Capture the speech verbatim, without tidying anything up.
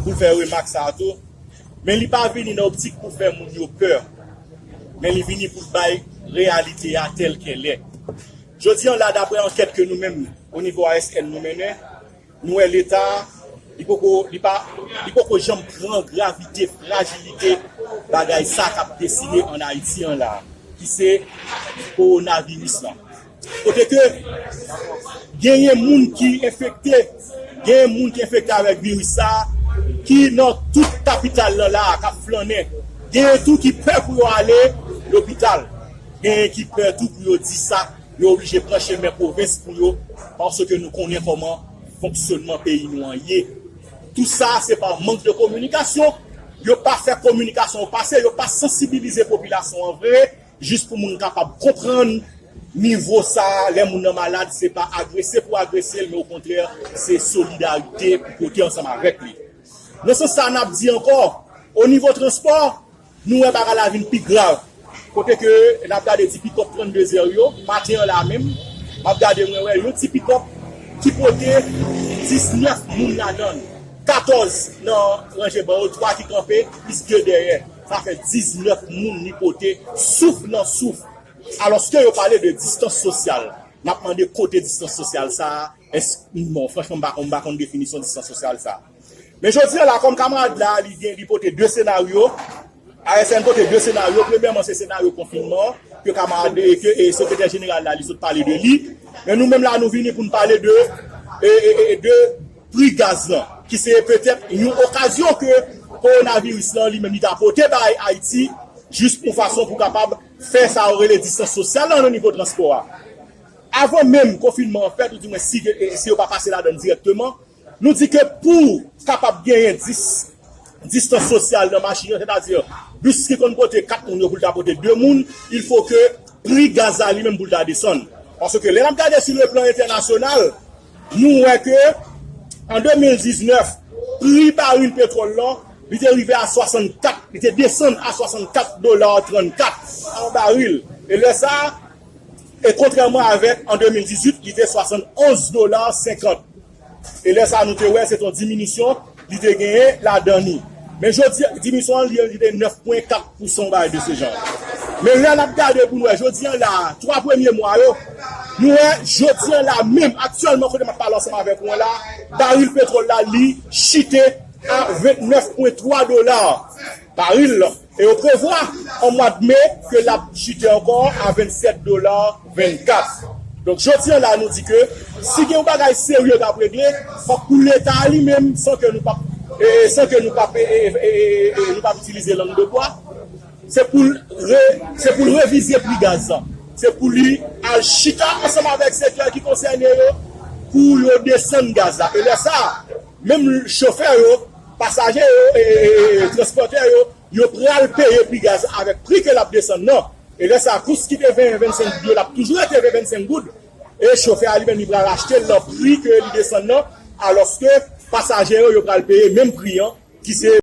Pou l fè remak sa a tou, men li pa vini nan optik pou fè moun yo pè, men li vini pou l bay reyalite a tèl kèl è. Jodi an la, daprè ankèt ke nou menm, o nivo A S N, nou mennen, nou wè Leta, li poko, li pa, li poko janm pran gravite, frajilite bagay sa k ap desine ann Ayiti an la, ki se kowonaviris lan. Kote ke genyen moun ki enfekte, genyen moun ki enfekte avèk viris sa, ki nan tout kapital lan la, k ap flannen. Genyen tou ki pè pou yo ale lopital. Genyen ki pè tou pou yo di sa, yo oblije pran chemen pwovens pou yo, paske nou konnen kòman fonksyonman peyi nou an ye. Tou sa, se pa mank de kominikasyon. Yo pa fè kominikasyon an pase, yo pa sansibilize popilasyon an vre, jis pou moun kapab konprann nivo sa a, lè moun nan malad, se pa agrese pou agrese l, men okontrè, se solidarite pou pote ansanm avèk li. Nan sans sa, n ap di ankò, o nivo transpò, nou wè bagay la vin pi grav. Kote ke n ap gade ti pikòp trannde zè yo, maten an la menm, m ap gade, mwen wè yon ti pikòp ki pote diznèf moun ladan l. Katòz nan ranje ban yo, twa ki kanpe, plis de dèyè. Sa fè diznèf moun li pote, souf nan souf. Alòske yo pale de distans sosyal. N ap mande kote distans sosyal sa a? Èske, bon, franchman, m pa konn, m pa konn definisyon distans sosyal sa a. Men jodi an la, kòm kamarad la, li gen, li pote de senaryo, A S N pote de senaryo. Premyèman, se senaryo konfinman ke kamarad e ke e sekretè jeneral la, li sot pale de li. Men nou menm la, nou vini pou n pale de, e, e, e, de pri gaz lan, ki se petèt yon okazyon ke kowonaviris lan li menm li ta pote bay Ayiti, jis yon fason pou kapab fè sa yo rele distans sosyal lan nan nivo transpò a. Avan menm konfinman an fèt, oudimwen si, e, si yo pa pase ladan l dirèkteman, nou di ke pou kapab genyen dis, distans sosyal nan machin yo, sètadi bis ki konn pote kat moun yo pou l ta pote de moun, il faut que pri gaz la li menm pou l ta desann. Paske lè n ap gade sou le plan entènasyonal, nou wè ke an de mil diznèf, pri baril petwòl lan, li te rive a swasannkat, li te desann a swasannkat dola trannkat an baril. E lè sa a, e kontrèman avèk an de mil dizuit, li te swasannonz dola senkant. E lè sa a, nou te wè se t on diminisyon li te genyen ladan li. Men jodi, diminisyon an li, li te nèf pwen kat pousan, yon bagay de se jan. Men lè n ap gade pou n wè jodi an la, twa premye mwa yo, nou wè jodi an la menm, aktyèlman kote m ap pale ansanm avèk ou an la, baril petwòl la li chite a vennèf pwen twa dola baril lan. E yo prevwa an mwa d me ke l ap chite ankò a vennsèt dola vennkat. Donk jodi an la nou di ke si gen yon bagay serye k ap regle, fòk pou Leta a li menm, san ke nou p ap, e, san ke nou p ap, e, e, e, e, e, nou p ap itilize lang de bwa, se pou l re, se pou l revize pri gaz lan. Se pou li al chita ansanm avèk sektè ki konsène yo pou yo desann gaz la. E lè sa a, menm chofè yo, pasaje yo, e, e, e, transpòtè yo, yo pral peye pri gaz avèk pri ke l ap desann nan. E lè sa a, kous ki te ven, vennsenk goud yo, l ap toujou rete ven, vennsenk goud. E chofè a li menm, li pral achte l nan pri ke li desann nan, alòske pasaje yo, yo pral peye menm pri an, ki se